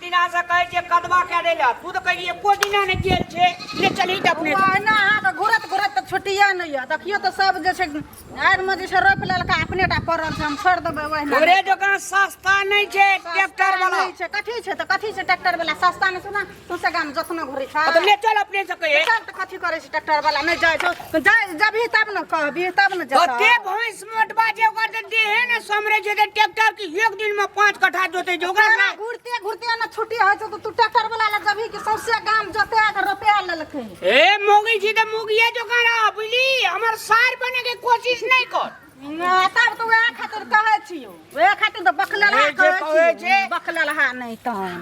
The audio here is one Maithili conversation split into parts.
दिना से कहै छै कदवा कए दै लए, तू तऽ कहै एको दिना नहि गेल छै। ले चलही तऽ अपने। ओहिना अहाँके घुरत घुरत तऽ छुट्टिए नहि यऽ। देखियौ तऽ सब जे छै आड़िमे जे छै रोपि लेलकै, अपने टा पड़ल छै। हम छोड़ि देबै ओहिना। तोरे जकाँ सस्ता नहि छै ट्रैक्टर वाला। नहि छै। कथी छै तऽ? कथी छै ट्रैक्टर वाला? सस्ता नहि छै ने? सौंसे गाम जतना घुरै छै। तऽ ले चल अपने से कहिए। चल तऽ कथी करै छै ट्रैक्टर वाला? नहि जाइ छौ, जाइ जबही तब ने कहबी, तब ने जेतौ। ओते भैंस मोटबा छै, ओकर तऽ देहे ने समरे छै। तऽ ट्रैक्टर के एक दिन में 5 कट्ठा जोते छै ओकरा। तोरा घुरते घुरते ने छुट्टी होइ छौ तऽ तू ट्रैक्टर वाला लग जबही कि सौंसे गाम जोते के रोपे लेलकै। ए मोगी छी तऽ मोगिए जकाँ रह, बुझली? हमर सार बने के कोशिश नहि कर। तब तऽ वएह खातिर कहै छियौ, वएह खातिर तऽ बकलेलहा ए, जे कहै कहै छियौ। छै। बकलेलहा नहि तहन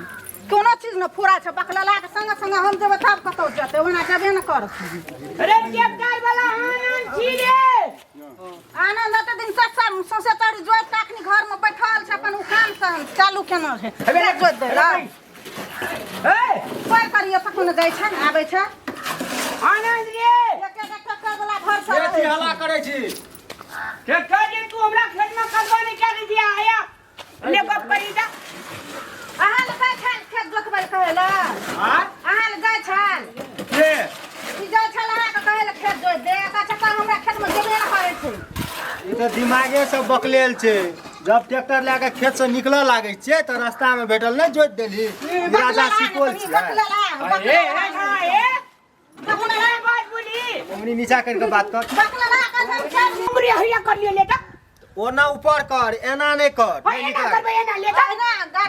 कोनो चीज ने फुरा छै। बकलेलहा के संगे संगे हम जेबै तब कतौ जेतै, ओना जेबे ने करतै। अरे ट्रैक्टर वाला आनंद छी रे। आनंद एते दिन से सब सौंसे तोरी जोति कऽ अखनी घर में बैठल छै। अपन ओ काम से चालू केना छै जोति दै लए। ए कोइ करियो तखन ने जाइ छै ने आबै छै। आनंद रे। एक एक ट्रैक्टर वाला घर से के रहै छी छै। हल्ला करै छी? ट्रैक्टर जे तू हमरा खेत में कदवा नहि कए दै छियै, आया ले गप करी जा। अहाँ लग जाइ छल खेत जोतबै लए कहै लए? आँ? अहाँ लग जाइ छल? के? ई जाइ छल अहाँके कहै लए खेत जोति दे। कहै छै तऽ हमरा खेतमे जेबे ने करै छै। ई तऽ दिमागे से बकलेल छै। जब ट्रैक्टर लए कऽ खेत से निकलऽ लागै छियै तऽ रास्ता मे भेटल, नहि जोति देलही? ई राजा सिकोल छियै। ए ए ए ए बात बोली। उंगली नीचा करि कऽ बात कर। उंगली हैया कर लियो लेटा। ओना ऊपर कर, एना नहि कर, नहि एना निकाल। करबै एना लेटा।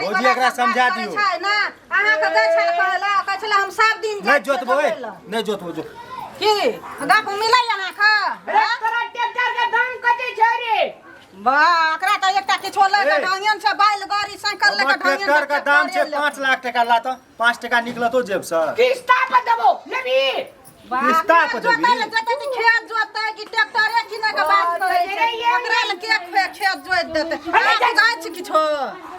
भौजी, एकरा समझा दियौ। अहाँके जाइ छल कहै लए, कहै छलै हम सब दिन नहि जाइ छियै जोतबो जोतै लए। नहि जोतबो जो। की गप मिलै अहाँके? अरे तोरा ट्रैक्टर के दाम कते छै रे? वाह, एकरा तऽ एकटा किछो लऽ कऽ ए। ढंगेन छै, बैल गाड़ी साइकिल लऽ कऽ हमर ढंगेन ट्रैक्टर के दाम छै ट्रैक्टरे 5 लाख टका। ला तऽ 5 टका निकलतो जेब से। किस्ता पर देबो, लेबी? वाह, किस्ता पर खेत देबही? जोतै लए जेतै तऽ खेत जोतै कि ट्रैक्टरे किनै के बात करै छै? ओकरा लए के खेत जोति देतै? अरे अहाँ बुझै छी किछो?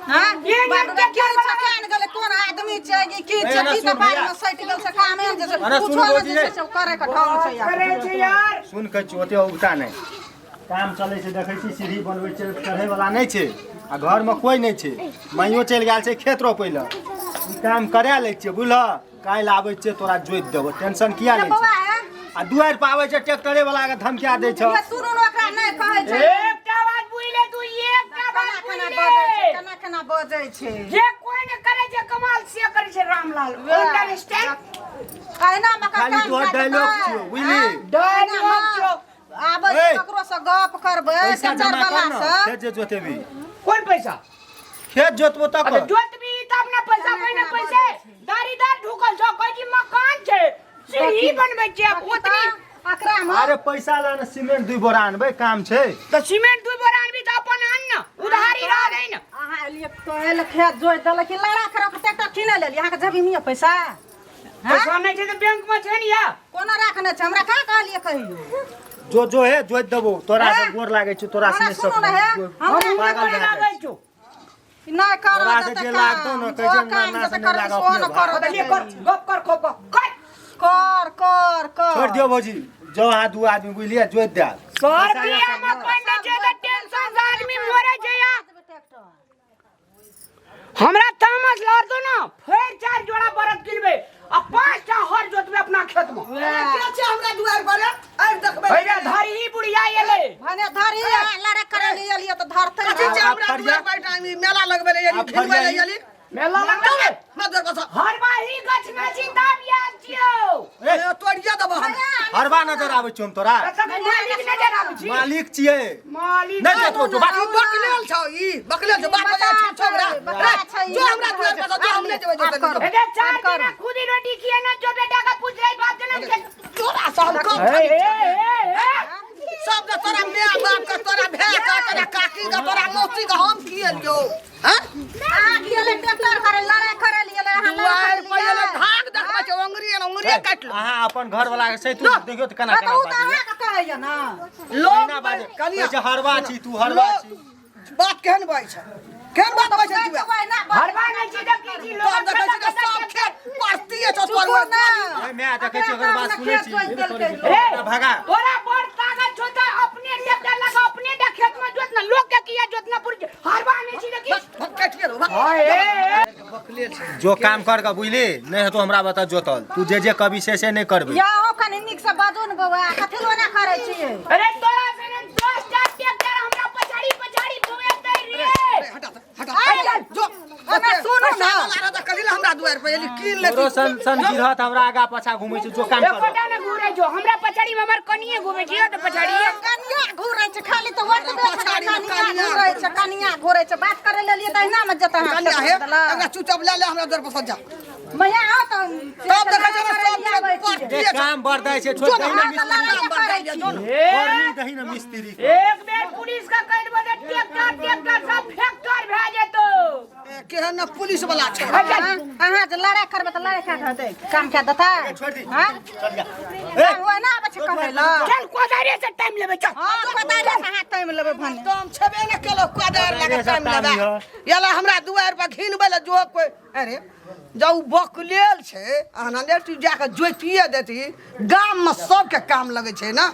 हाँ? ये बाप रे, ट्रैक्टर की वाला- छै केहन गेलै, कोन आदमी छै कि की छै? ए, ना की तऽ सुन बाड़ीमे भैया। सटि गेल छै कामे जे छै अरे सुन कुछो नहि भौजी जे रे। छै से करे के ढंग छै यार। करे छै यार। सुन कहै छी, ओते उगता नहि। काम चलै छै, देखै छी सीढ़ी बनबै छै, चढ़ै वाला नहि छै आ घरमे कोइ नहि छै, माइयो चलि गेल छै खेत रोपै लए। ई काम करा लै छियै, बुझलह? काल्हि आबै छियै, तोरा जोति देबो, टेंशन किया ये लै बौआ छै? हे, आ दुआरि पर आबै छै ट्रैक्टरे वाला के धमकिया दै छौ। ये सुनू ने, ओकरा नहि कहै छै। एकटा बात बुझि ले तू, एकटा केना बात केना बुझि बजै छै, ले। केना केना बजै छै। जे कोई ने करे छै कमाल, से करे छै रामलाल। अंडरस्टैंड? अहिना मे खाली काम तोहर काज डायलॉग देतै? छियौ, बुझली? आँ? डायलॉग छियौ। आबै छै ए, ककरो से गप करबै पैसा ट्रैक्टर जमा वाला कर ने, से। खेत जे जोतेबी। कोन पैसा? खेत जोतबो अरे तकर। जोतबी तब ने पैसा। केना पहिने केना पैसे बजै छै। दारीदार ढुकल छौ, कहै छी मकान छै, सीढ़ी बनबै छियै ओतनी। अकरा मे अरे पैसा ला ने, सीमेंट 2 बोरा आनबै, काम छै। तऽ सीमेंट 2 बोरा आनबी तऽ अपन आन ने, उधारी रह दै ने। अहाँ एलियै कहै लए खेत जोति देलक कि लड़ा कर ट्रैक्टर किनै लेलियै? अहाँके जमीन यऽ पैसा? हाँ? पैसा नहि छै तऽ बैंक में छै ने या। कोना राखने छै? हमरा कहाँ कहलियै कहियो? जो जो हे, जोति देबो तोरा से। हैं? गोर लागै छै तोरा से। हमरा नहि सुनू ने हे, सकबो। हमरा हम पागल नहि भए लागै जाइ छौ। नहि करऽ तोरा से देतै जे काम, लागतौ ने, कहै छै जो काम ना, ना से देतै नहि करबै, लागऽ सो अपने ने भाग। करऽ तऽ ले देतै। कर गप कर खो कर। कर कर कर। छोड़ि दियौ भौजी, जो अहाँ 2 आदमी बुझलियै, जोति देब। सर बिया में पानि दै छै तऽ टेंशन से आदमी मरै छै या। हमरा तामस लड़तो ना, फेर 4 जोड़ा बरद किनबै आ 5टा हर जोतबै अपना खेत में। के छै हमरा दुआर पर? आबि देखबै। भैया धरी ही बुढ़िया एलै। भने धरी, लड़ा करे लिए एलियै तऽ धरतै। कथी छै आब हमरा फरिया- दुआर पर टाइम मेला लगबै ले एली, आब घिनबै ले फरिया- एली? मेला लगबै हमरा दुआर पर से हरबाही गछ में सीता बियाह छियौ। ए, ए, तोड़िए देबो हम। हरबा नजर आबै छौ हम तोरा? तखन मालिक नजर आबै छी। मालिक छियै। मालिक। नहि जोतबो जो, बात। ई बकलेल छौ, ई बकलेल छौ, बाप बजा छै छोकरा। बकरा छै ई। जो हमरा दुआर पर से, जो, हम नहि जेबै जोतै लए। एते 4 दिना खुदी रोटी खिए ना जो बेटा का पूछ रही बाप के ना। तोरा से हम कम ए खाली ए ए ए सब के, तोरा माय बाप के, तोरा भाय के, तोरा काकी के, तोरा मौसी के हम किए लियौ? हैं? अहाँ की एलै ट्रैक्टर करे लड़ाई करे लिए एलै, अहाँ लड़ाई दुआर करे पर लिए। एलै, भाग देखबै छै, अंगुरी एना अंगुरिये काटि लो। अहाँ अपन घर वाला के सैतू, देखियौ तऽ केना हँ, तऽ केना ओ तऽ बाजैए। अहाँके कहैया ने। लोग एहिना बाजै कनिया कहै छै हरबा छी तू, हरबा लोग छी। बात केहन बाजै छै, केहन बात बाजै छै जुआ? हरबा नहि छी तऽ की छी? तोर लोग देखै छी कि सब खेत परतीये छौ तोर। चुपो ना। ए, माय देखै छी, ओकर बात सुनै छी। रे भगा। तोरा बड़ ताकत छौ तऽ अपने ट्रैक्टर लगा अपने डे खेत में जोत ना, लोग के किया जोतना पुर? हरबा नहि छी तऽ की? काटिए लो। हाय ए ए। बकले छै। जो काम कर के बुझली नहि हेतौ हमरा बता जोतल तू जे जे कभी से नहि करबे। या ओ कनि नीक से बाजू ने बौआ, कथी लोना करै छियै? अरे तोरा सने 10 टा ट्रैक्टर हमरा पछाड़ी पछाड़ी घुमेतै रे। अरे, हटा तऽ, हटा। अरे, जो ओना सुनू ने। पैसा वाला रहत तऽ कथी लए हमरा दुआरि पर एली कीन लेती। तोरो सन सन गिरहत हमरा आगा पाछा घुमै छै जो काम कर। एकोटा ने घूरे जो हमरा पछाड़ी में हमर कनिए घूमे छै तऽ पछाड़ी। कनिया घूरै छै खाली तऽ ओतबे छै, पछाड़ी मे कनिया कनिया। घूरै छै, कनिया घूरै छै। बात करै लेलियै तऽ अहिना मे जेतै अहाँ कनिया हे, खेत जोतलक। एकरा चुपचाप लए ले हमरा दुआरि पर सँ जा। मैया आओ तऽ तब देखै छै ने सब आबै पर छियै। जे काम बरदै छै छोड़ जो दही ने ने मिस्त्री मिस्त्री। काम बरदै छै, जो ने। ए, करनी दही ने मिस्त्री। एक बेर पुलिस का कहि देबो जे ट्रैक्टर ट्रैक्टर सब फैक्टर भए जेतौ। ए, केहन ने पुलिस वाला छै। अहाँ जे लड़ाइ करबै तऽ लड़ाइ कए कऽ हेतै? काम कए देतै? छोड़ दी। हँ? चल जा। ए, ओहिना आबै छै कहै लए। चल कोदारे से टाइम लेबै चल। हँ, कोदारे से अहाँ टाइम लेबै भने। दाम छेबे ने केलौ कोदारि लए कऽ टाइम कोदारि लेबै। एला हमरा दुआरि पर घिनबै लए जो कोइ। अरे जब ओ बकलेल छै अहाँ तू जाकऽ जोतिए देती, गाममे सबके काम लगै छै ने।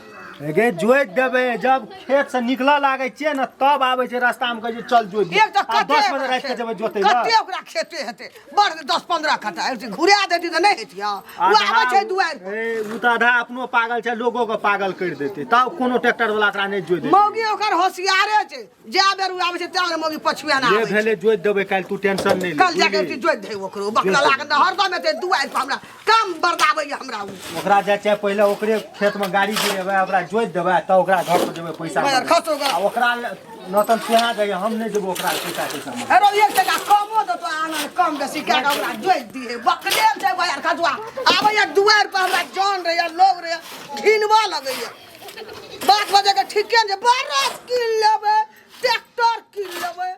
गे जोति देबै जब खेत से निकलऽ लागै छियै ने तब आबै छै रास्ता मे कहै छै चल जोति दे। एक तऽ आ कते 10 बजे राति के जेबै जोतै लए। कते ओकरा खेते हेतै बड़ 10-15 कट्ठा हेतै, घुरा देती तऽ नहि हेतियै। ओ आबै छै दुआरि पर। ए, उ तऽ आधा अपनो पागल छै लोगो के पागल करि देतै तब कोनो ट्रैक्टर वाला ओकरा नहि जोति देतै। मौगी ओकर होशियारे छै, जा बेर ओ आबै छै ता बेर मौगी पछुआ ना जे आबै छै। भेलै जोति देबै काल्हि, तू टेंशन नहि ले। कल जाके बुझली? जोति दे ओकरो बकला लागल हरदम एतै दुआरि पर हमरा काम बरदाबैया हमरा ओ। ओकरा जाइ छै पहिले ओकरे खेत में गाड़ी गिरेबै ओकरा जोति देबै तब ओकरा घर पर जेबै पैसा बजार मांगे। खसो गा। आ ओकरा नतन तुहाँ जाइए हम नहि जेबै ओकरा पैसा तैसा मांगे। अरे एक टका कमो देतो आनन कम बेसी कए कऽ ओकरा जोति दिहे। बकलेल छै बजार खसुआ आबैया दुआरि पर हमरा जान रहैया लोग रहैया घिनबऽ लगैया। बात बजैके ठीके ने छै, बरस कीन लेबै ट्रैक्टर कीन लेबै।